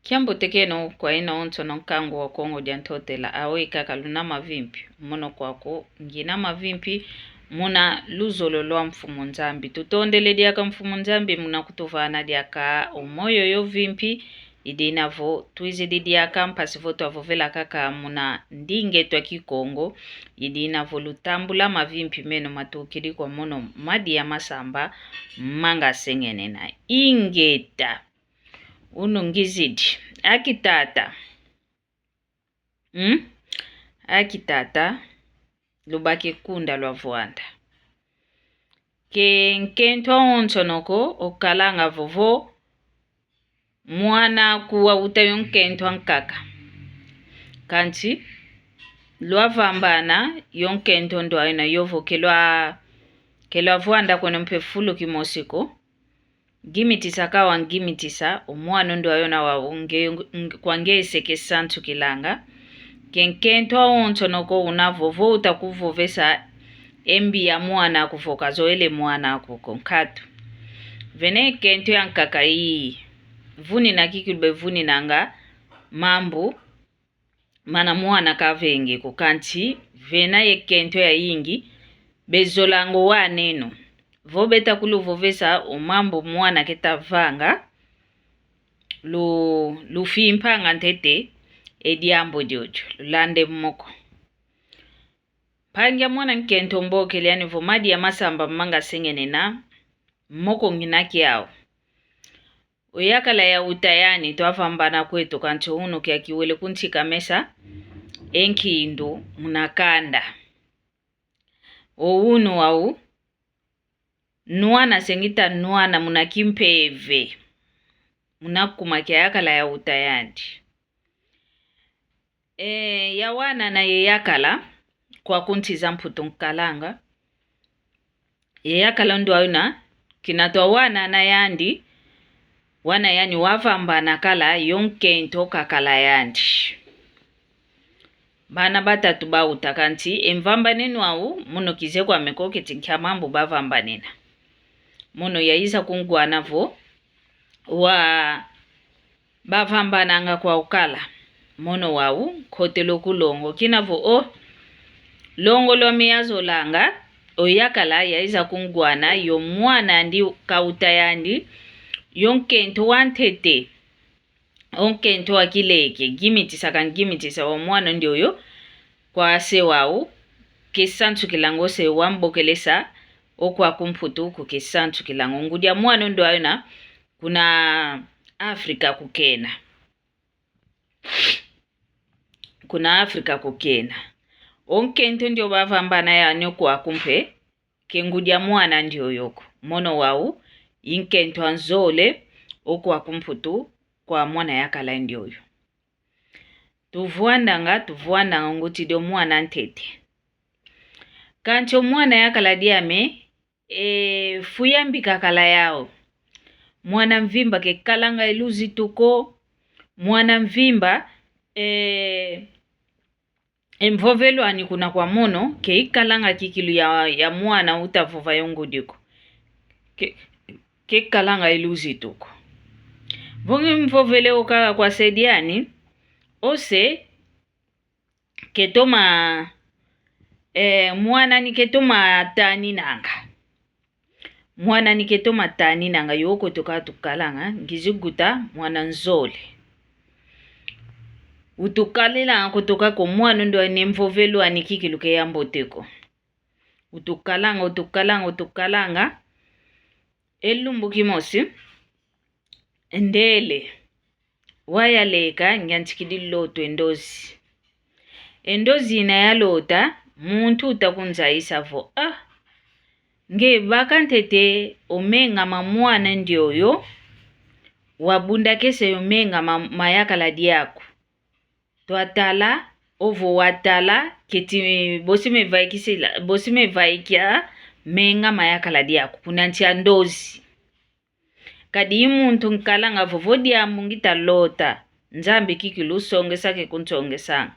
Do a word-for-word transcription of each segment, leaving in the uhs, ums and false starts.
Kiambote kieno kwa ina onsono nkangu wa Kongo dia Ntotela, aweyi kaka luna mavimpi. Mono kwaku ngina mavimpi muna luzolo lwa Mfumu Nzambi. Tutondele diaka Mfumu Nzambi muna kutuvana diaka omoyo yo vimpi, idina vo twizidi diaka mpasi vo twavovela kaka muna ndinga eto a Kikongo, idina vo lutambula mavimpi meno matukidi kwa mono Madia Masamba, manga sengenena. Ingeta. Unu ngizidi. Aki tata. Hmm? Aki tata. Lubaki kunda lwa vwanda. Ke nkento awonsono ko okalanga vovo mwana aku wawuta yo nkento ankaka. Kansi lwavambana yo nkento ndwayo na yovo ke lwa, ke lwavwanda kweno mpe fulu kimosi ko. Ngimitisa kawa ngimitisa, o mwana ndwayo na wau nge, nge, kwa ngeye se kesansukilanga. Ke nkento awonsono ko una vovo uta kuvovesa e mbi ya mwana aku vo kazoele mwana aku ko nkatu. Vene nkento yankaka iyi. Vunina kikilu bevuninanga mambu mana mwana kavenge ko, kansi vena ye nkento yayingi bezolanga o wana eno. Vo beta kuluvovesa o mambu mwana keta vanga, lu, lufimpanga ntete e diambu diodio, lulande moko. Mpangi a mwana nkento mbokele yani vo Madia Masamba manga sengenena, moko ngina kiau. O yakala yawuta yani twavambana kweto kansi o unu kiaki wele kuntika mesa e nkindu muna kanda. O unu wau nwana se ngita nwana muna kimpeve. Muna kuma kia yakala yawuta yandi. E, yawanana ye yakala, kwaku nsi za Mputu nkalanga. Ye yakala ndwayo na, kina twawanana yandi, wana yani wavambana kala yo nkento kakala yandi. Bana batatu bawuta kansi, e mvambaneno au, mono kize kwame ko keti nkia mambu bavambanena. Mono yaiza kungwana vo, wa bavambananga kwa ukala. Mono wau, nkotelo ku longo, kina vo o longo lwame yazolanga, o yakala yaiza kungwana, yo mwana andi kawuta yandi, yo nkento wantete, o nkento wa kileke, ngimitisa kangimitisa wa mwana ndioyo, kwa se wau, kesansukilanga o se wambokelesa, o kwaku Mputu ku kesansukilanga. Ngudi a mwana ndwayo na, kuna Afrika kukena. Kuna Afrika kukena. O nkento ndio bavambana yani o kwaku mpe, ke ngudi a mwana ndioyo ko. Mono wau, i nkento anzole, o kwaku Mputu, kwa mwana yakala ndioyo. Tuvwandanga, tuvwandanga ngutidi o mwana ntete. Kansi o mwana yakala diame, e, fu yambi kakala yau. Mwana mvimba kekalanga e luzitu ko, mwana mvimba, e, e mvovelo ani kuna kwa mono, keikalanga kikilu ya, ya mwana uta vova yo ngudi ko. Ke, kekalanga e luzitu ko. Vo nge mvovele o kaka kwa se diani, o se, ketoma, e, mwana ni ketoma taninanga. Mwana ni ketoma taninanga, yo kotoka tukalanga, ngizi guta, mwana nzole. Utukalilanga kotoka ko mwana ndwayo ne mvovelo ani kikilu ke yambote ko. Utukalanga, utukalanga, utukalanga. E lumbu kimosi, ndele. Wayaleka, ngiantikidi loto e ndozi. E ndozi ina yalota, muntu uta kunzayisa vo, ah, nge baka ntete o menga ma mwana ndioyo, wabundakese o menga ma, ma yakala diaku. Twatala, ovo watala, keti bosi mevaikisila, bosi mevaikia menga ma yakala diaku, kuna nsi a ndozi. Kadi i muntu nkalanga vovo diambu ngita lota, Nzambi kikilu songesa ke kunsongesanga.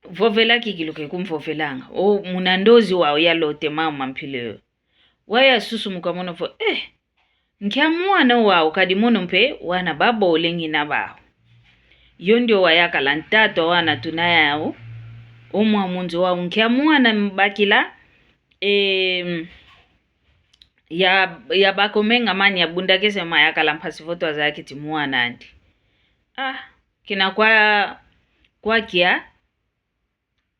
Vovela kikilu ke kumvovelanga. O muna ndozi wau yalote mama mpila yo. Wayasusumuka mono vo, eh, Nkia mwana wau kadi mono mpe wana babole ngina bau. Yo ndio wayakala ntatu wa wana tuna yau. O mwa munzo wau nkia mwana mbakila, em, ya, ya bakomenga mani ya bundakese mayakala mpasi vo twazakiti mwana andi. Ah, kina kwa, kwa kia,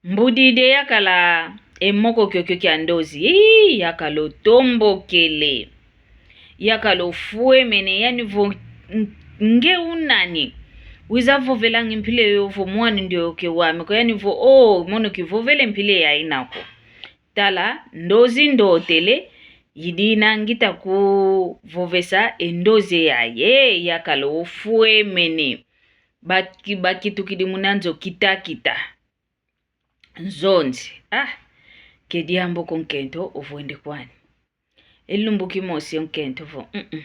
mbudidi yakala e moko kiokio kia ndozi. Ii, yakala otombokele. Yakala ofwemene, yani vo n-, nge unani. Wiza vovelangi mpila yoyo vo mwana ndioyo ke wame ko, yani vo, oh, mono kivovele mpila yaina ko. Tala, ndozi ndotele, yidina ngita kuvovesa e ndozi yayi, yakala ofwemene. Baki-, bakitukidi muna nzo kita-kita. Nzonzi. Ah, ke diambu ko nkento, ovwende kwani. E lumbu kimosi o nkento vo, mm-mm.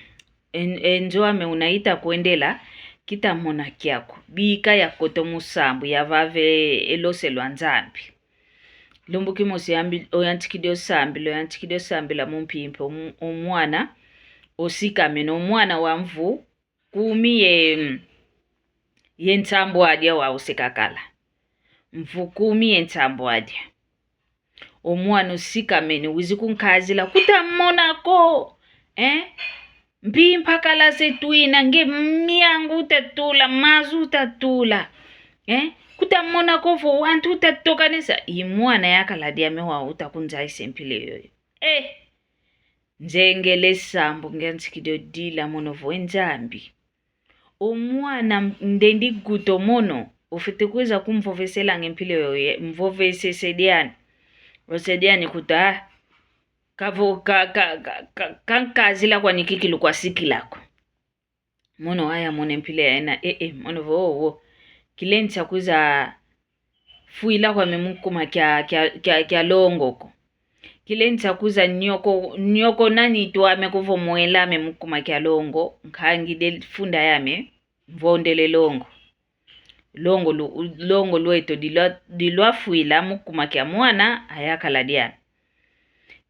En-, e nzo ame una ita kwendela, kita mona kiaku. Bika yakota mu sambu, yavava e lose lwa Nzambi. Lumbu kimosi yambi-, oyantikidi osambila, oyantikidi osambila mu mpimpa, o mu-, o mwana osikamene, o mwana wa mvu kumi ye, ye nsambwadi wau se kakala. Mvu kumi ye nsambwadi. O mwana osikamene, wizi kunkazila, kuta mona ko, eh? Mpimpa kala se twina, nge miangu uta tula, mazu uta tula, eh? Kuta mona ko vo wantu uta tokanesa. I mwana yakala diame wau uta kunzayisa e mpila yoyo. Eh! Nzengele sambu nge nsikidi odila mono vo e Nzambi. O mwana m-, ndendi guta o mono, ofwete kwiza kumvoveselanga e mpila yoyo, mvovesese diani. Ose diani kuta, kavo-, ka, ka, ka, ka, kankazila kwani kikilu kwasikila ko. Mono aya mona e mpila yaina, eh, eh, mono vo, oh, oh. Kilendi sa kwiza fwila kwame mu kuma kia, kia, kia, kia longo ko. Kilendi sa kwiza nyoko, nyoko nani twame ko vo mwelame mu kuma kia longo, nkangi de funda yame, mvondele longo. Longo lu-, longo lweto dilwa-, dilwafwila mu kuma kia mwana, ayakala diani.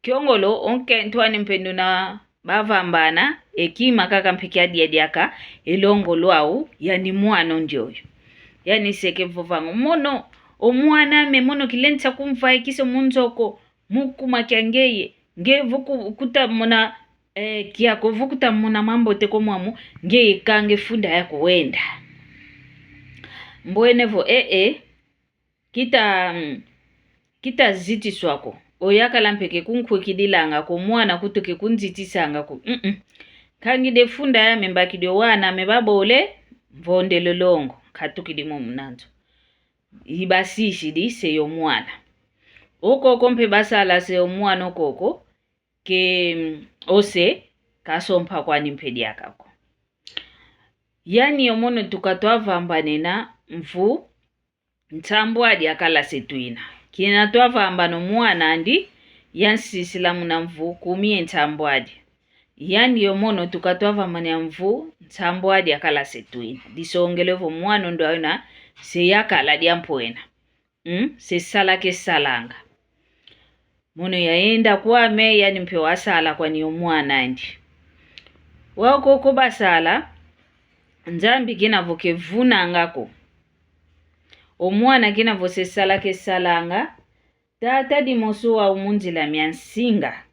Kiongolo, o nkento ani mpe nduna bavambana, e kima kaka mpe kiadia diaka, e longo lwau, yani mwana ndioyo. Yani se ke vovanga, mono, o mwana ame, mono kilendi sa kumvaikisa mu nzo ko, mu kuma kia ngeye, nge vo ku-, kuta mona, eh, kiaku vo kuta mona mambote ko mwamu, ngeye kange funda yaku wenda. Mbwene vo, eh, eh, kita, mm, kita zitiswa ko. Oyakala mpe ke kunkwikidilanga ko, mwana kutu ke kunzitisanga ko. Mm-mm. Nkangi de funda yame mbakidi o wana ame babole, mvondele longo, nkatukidi mo muna nzo. Ibasisidi se yo mwana. Okoko mpe basala se yo mwana okoko, ke, mm, ose, kasompa kwani mpe diaka ko. Yani o mono tuka twavambanena mvu nsambwadi akala se twina. Kina twavambana o mwana andi, yansisila muna mvu kumi ye nsambwadi. Yani o mono tuka twavambanena mvu nsambwadi akala se twina. Disongele vo mwana ndioyo na se yakala diampwena. Mm? Se sala kesalanga. Mono yayenda kwame, yani mpe wasala kwani o mwana andi. Wau koko basala, Nzambi kina vo kevunanga ko. O mwana kina vo se sala kesalanga, tata dimosi wau mu nzila mia nsinga.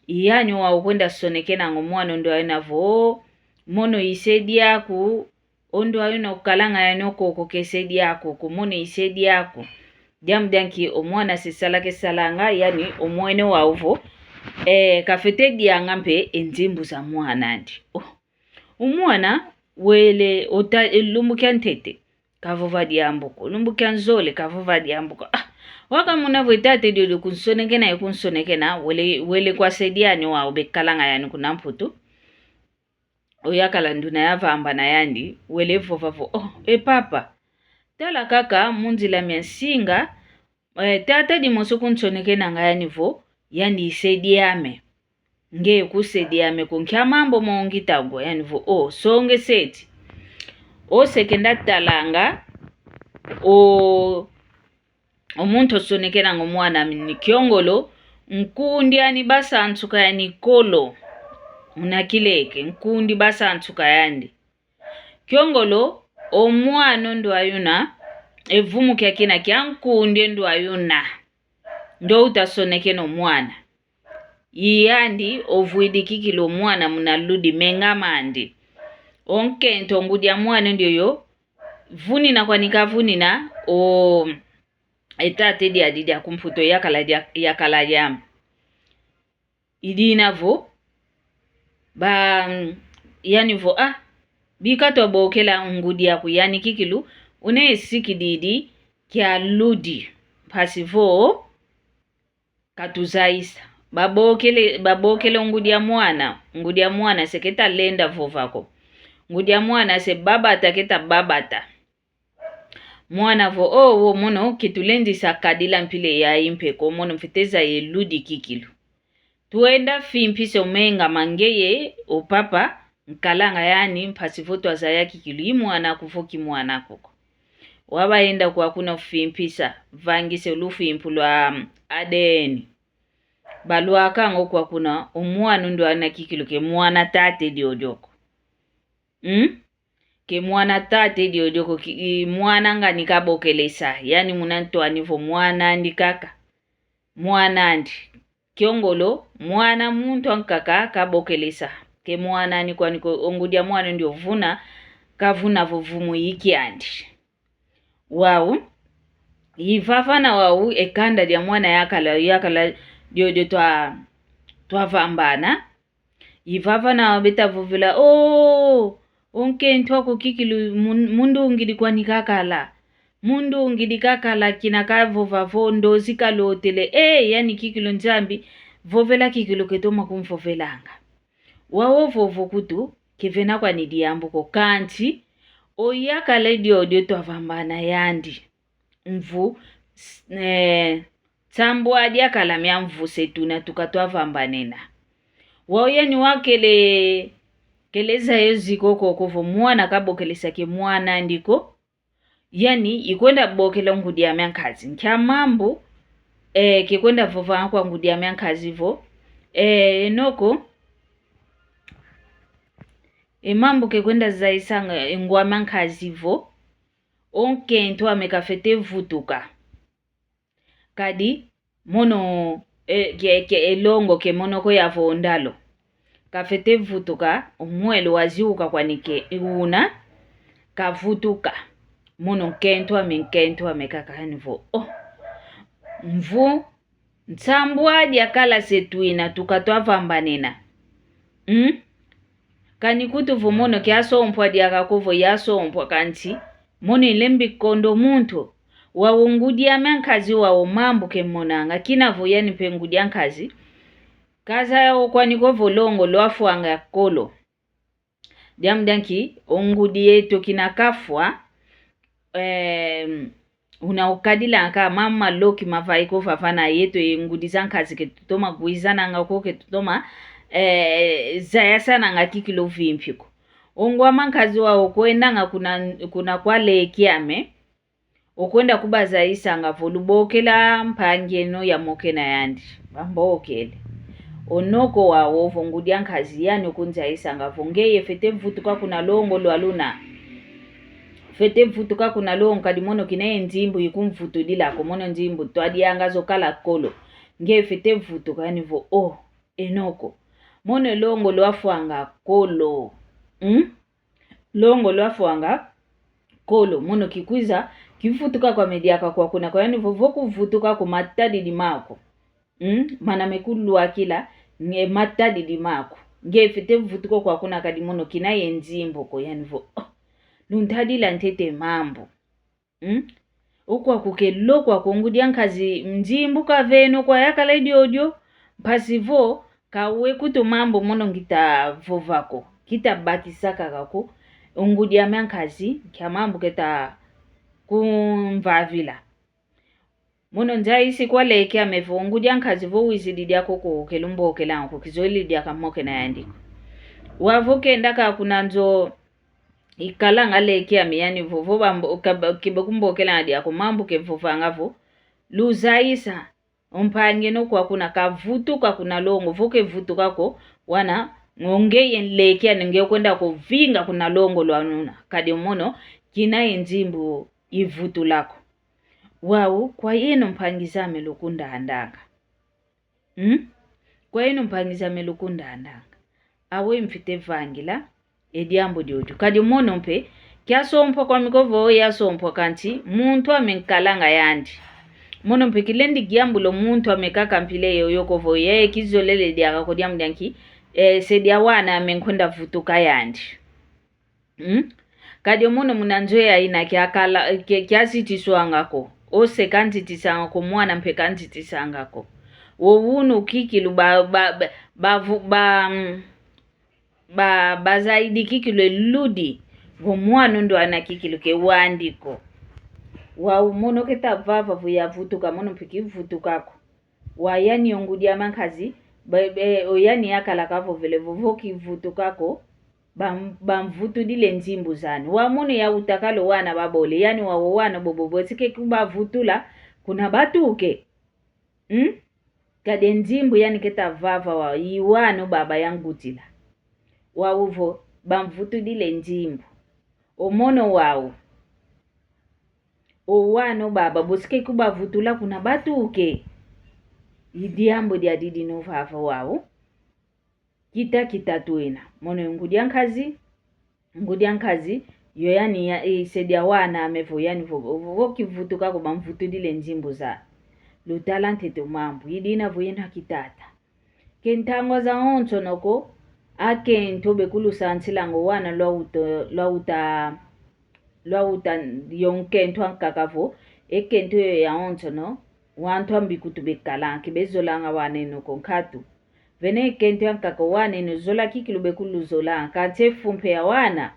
Yani wau kwenda sonekenanga o mwana ndioyo na vo, mono i se diaku, o ndioyo na kukalanga yani okoko ke se diaku, ko mono i se diaku. Diambu dia nki o mwana se sala kesalanga, yani omwene wau vo, eh, kafete dianga mpe e nzimbu za mwana andi. Oh. O mwana wele ota, e lumbu kia ntete. Kavova diambu ko. Lumbu kia nzole, kavova diambu ko. Ah, wakamona vo e tata diodio kunsonekena, e kunsonekena, wele, wele kwa se diani wau bekalanga yani kuna Mputu. Oyakala nduna yavambana yandi, wele vova vo, oh, e papa. Tala kaka, mu nzila mia nsinga, eh, tata dimosi kunsonekenanga yani vo, yandi i se diame. Nge ku se diame ko, nkia mambu mo ngita ngwa, yani vo, oh, songeseti. Ose kenda talanga, o, o muntu osonekenanga o mwana ame ni kiongolo, nkundi ani basansuka yani kolo. Muna kileke, nkundi basansuka yandi. Kiongolo, o mwana ndwayuna, e vumu kia kina kia nkundi ndwayuna. Ndo utasonekena o mwana. I yandi ovwidi kikilu o mwana muna ludi menga mandi. O nkento ngudi a mwana ndioyo, vunina kwani kavunina, o, e tata diadi dia ku Mputu yakala dia, yakala diame. I dina vo, ba, yani vo, ah, bika twabokela ngudi aku yani kikilu, une sikididi kia ludi, mpasi vo, katuzayisa. Babokele, babokele ngudi a mwana, ngudi a mwana se keta lenda vova ko. Ngudi a mwana se babata keta babata. Mwana vo, oh, wo mono, kitulendisa kadila mpila yayi mpe ko, mono mfite zaya e ludi kikilu. Twenda fimpisa o menga ma ngeye, o papa, nkalanga yani, mpasi vo twazaya kikilu, i mwana aku vo ki mwana aku ko. Wabayenda kwakuna fimpisa, vangisa o lufimpu lwa, mm, A D N. Balwakanga o kwakuna, o mwana ndwana kikilu ke mwana tata diodio ko. Hmm? Ke mwana tata diodio ko ki, i, mwana ngani kabokelesa, yani muna ntwani vo mwan'andi kaka. Mwan'andi. Kiongolo, mwana muntu ankaka kabokelesa. Ke mwan'ani kwani ko, o ngudi a mwana ndio vuna, kavuna vo vumu i kiandi. Wau, i vavana wau, e kanda dia mwana yakala, yakala diodio twa, twavambana. I vavana beta vovela, oh, o nkento aku kikilu mun-, mundungidi kwani kakala. Mundungidi kakala kina kavova vo ndozi kalotele. Eh, yani kikilu Nzambi, vovela kikilu ketoma kumvovelanga. Wau ovovo kutu, kevena kwani diambu ko kansi, o yakala diodio twavambana yandi. Mvu, s-, eh, nsambwadi akala mia mvu se tuna tuka twavambanena. Wau yani wakele, kele zaya e ziko koko vo mwana kabokelesa ke mwan'andi ko. Yani, i kwenda bokela ngudi ame a nkazi. Nkia mambu, eh, ke kwenda vovanga kwa ngudi ame a nkazi vo. Eh, Enoko, e mambu ke kwenda zayisanga, eh, ngw'ame a nkazi vo. O nkento ame kafete vutuka. Kadi, mono, e, ke, ke, e longo ke mono ko yavonda lo. Kafete vutuka, o mwelo waziuka kwani ke, una, kavutuka. Mono nkento ame, nkento ame kaka yani vo. Oh, mvu, nsambwadi akala se twina tuka twavambanena. Hmm? Kani kutu vo mono ke asompwa diaka ko vo yasompwa kansi, mono ilembi kondo muntu, wau ngudi ame a nkazi wau mambu ke monanga, kina vo yani mpe ngudi a nkazi, kazaya o kwani ko vo longo lwafwanga kolo. Diambu dia nki, o ngudi eto kina kafwa, em, una ukadilanga mama loki mavayi ko vavana yeto e ngudi za nkazi ke tutoma gwizananga ko ke tutoma, eh, zayasananga kikilu vimpi ko. O ngw'ame a nkazi wau okwendanga kuna, kuna kwa leki ame, okwenda kubazayisanga vo lubokela mpangi eno yamokena yandi. Bambokele. O Noko wau ovo ngudi a nkazi yani okunzayisanga vo ngeye fwete vutuka kuna longo lwa luna. Fwete vutuka kuna longo kadi mono kina ye nzimbu ikumvutudila ko mono nzimbu twadianga zo kala kolo. Ngeye fwete vutuka yani vo oh, Enoko. Mono longo lwafwanga kolo. Hmm? Longo lwafwanga kolo, mono kikwiza, kivutuka kwame diaka kwa kuna, kwa yani vo, vo kuvutuka ko matadidi mako. Mm? Mana mekulwakila, nge matadidi mako. Nge fwete vutuka kwa kuna kadi mono kina ye nzimbu ko, yani vo, oh, luntadila ntete mambu. Hmm? Okwaku ke lo kwaku ngudi a nkazi nzimbu kaveno kwa yakala idiodio, mpasi vo, kawe kutu mambu mono ngita vova ko, kita bakisa kaka ko, ngudi ame a nkazi, nkia mambu keta kumvavila. Mono nzayisi kwa leki ame vo, ngudi a nkazi vo wizidi diaka ko ke lumbokelanga ko, kizolele diaka mokena yandi ko. Wau vo kenda ka kuna nzo, ikalanga leki ame yani vo, vo bambo, kaba, kiba kumbokelanga diaka ko mambu ke vovanga vo, luzayisa, o mpangi eno kwa kuna kavutuka kuna longo, vo ke vutuka ko, wana, Ngo ngeye nleke ane nge kwenda kuvinga kuna longo lwanu una. Kadi o mono, kina ye nzimbu ivutula ko. Wau, kwa yeno mpangi zame lukundandanga. Hmm? Kwa yeno mpangi zame lukundandanga. Awe mfite vangila e diambu diodi. Kadi mono mpe, kiasompwa kwami ko vo yasompwa kansi, muntu ame nkalanga yandi. Mono mpe kilendi diambu lo muntu ame kaka mpila yoyo ko vo, ye kizolele diaka ko diambu dia nki, eh, se dia wana ame nkwenda vutuka yandi. Hmm? Kadi o mono muna nzo ya ina kiakala, kia, kiasitiswanga ko. Ose kansitisanga ko, mwana mpe kansitisanga ko. Wo unu kikilu ba, ba, ba, ba, vu- ba, mm, ba, bazaidi kikilu eludi. Vo mwana ndo ana kikilu ke wandi ko. Wau mono keta vava vo yavutuka, mono mpe kivutuka ko. Wa yani o ngudi ame a nkazi, be, be, o yani yakala kavovele vo, vo kivutuka ko, bam-, bamvutudile nzimbu zani. Wa mono yauta kala o wana babole, yani wau o wana bobo bosi ke kubavutula, kuna batuke. Hmm? Kadi e nzimbu yani keta vava wau, i wana o baba yangutila. Wau vo, bamvutudile nzimbu. O mono wau. O wana o baba, bosi ke kubavutula kuna batuke. I diambu diadidi no vava wau. Kita kita twena. Mono ngudi a nkazi. Ngudi a nkazi. Yo yani ya, e, se dia wana ame vo yani vo, vo, vo kivutuka ko bamvutudile nzimbu za. Lutala ntete o mambu. I dina vo yeno akitata. Ke ntangwa zawonsono ko, akento bekulusansilanga o wana lwauta, lwauta, lwauta yo nkento ankaka vo, e kento yo yawonsono, wantu ambi kutu bekalanga, ke bezolanga wana eno ko nkatu. Vene e kento ankaka o wana eno zola kikilu bekuluzolanga, kansi e fu mpe ya wana,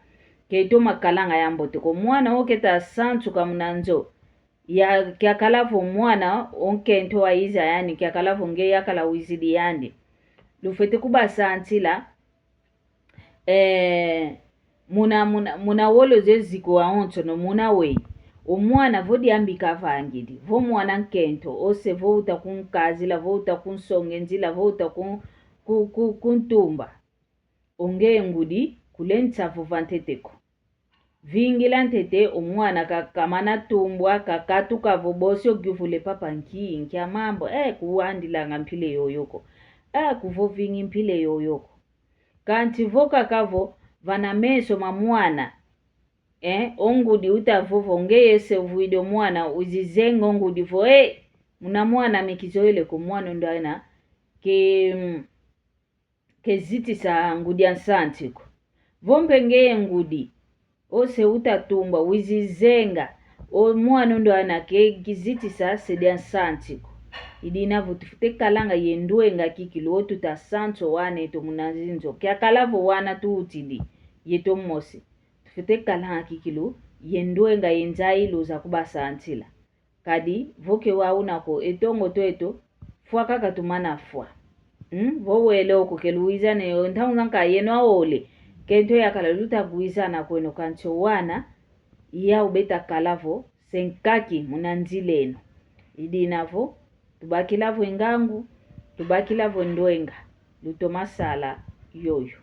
ke itoma kalanga yambote ko. Mwana wo keta sansuka muna nzo. Ya, kiakala vo mwana o nkento waiza yani, kiakala vo nge yakala wizidi yandi. Lufwete kubasansila, eh, muna, muna, muna wolo zeziko wawonsono muna weyi. O mwana vo diambi kavangidi, vo mwana nkento, ose vo uta kunkazila, vo uta kunsonge nzila, vo uta kun-, ku-, ku-, kuntumba. O ngeye ngudi, kulenda vova ntete ko. Vingila ntete, o mwana ka-, kamana tumbwa, kakatuka vo bosi ogiuvule papa nki, nkia mambu, eh, kuwandilanga mpila yoyo ko. Eh, kuvovingi mpila yoyo ko. Kansi vo kaka vo, vana meso ma mwana. Eh, o ngudi uta vovo, ngeye se uvwidi o mwana, uzizenga o ngudi vo, eh, muna mwana ame kizoele ko mwana ndo ana, ke, mm, kezitisa ngudi a nsansi ko. Vo mpe ngeye ngudi, ose uta tumbwa, wizi zenga, o mwana ndo ana ke kizitisa se dia nsansi ko. I dina vo tufwete kalanga ye ndwenga kikilu, o tuta sansa o wana eto muna zinzo. Kiakala vo wana tuutidi, yeto mosi. Tufwete kalanga kikilu, ye ndwenga ye nzailu za kubasansila. Kadi, vo ke wau una ko, e tongo tweto, fwa kaka tumana fwa. Hmm? Vo wele oko ke luizana yo, ntangu zanka yeno awole, kento yakala luta kuizana kweno kansi o wana, yau beta kala vo, se nkaki muna nzila eno. I dina vo, tubakila vo e ngangu, tubakila vo ndwenga, lutoma sala yoyo.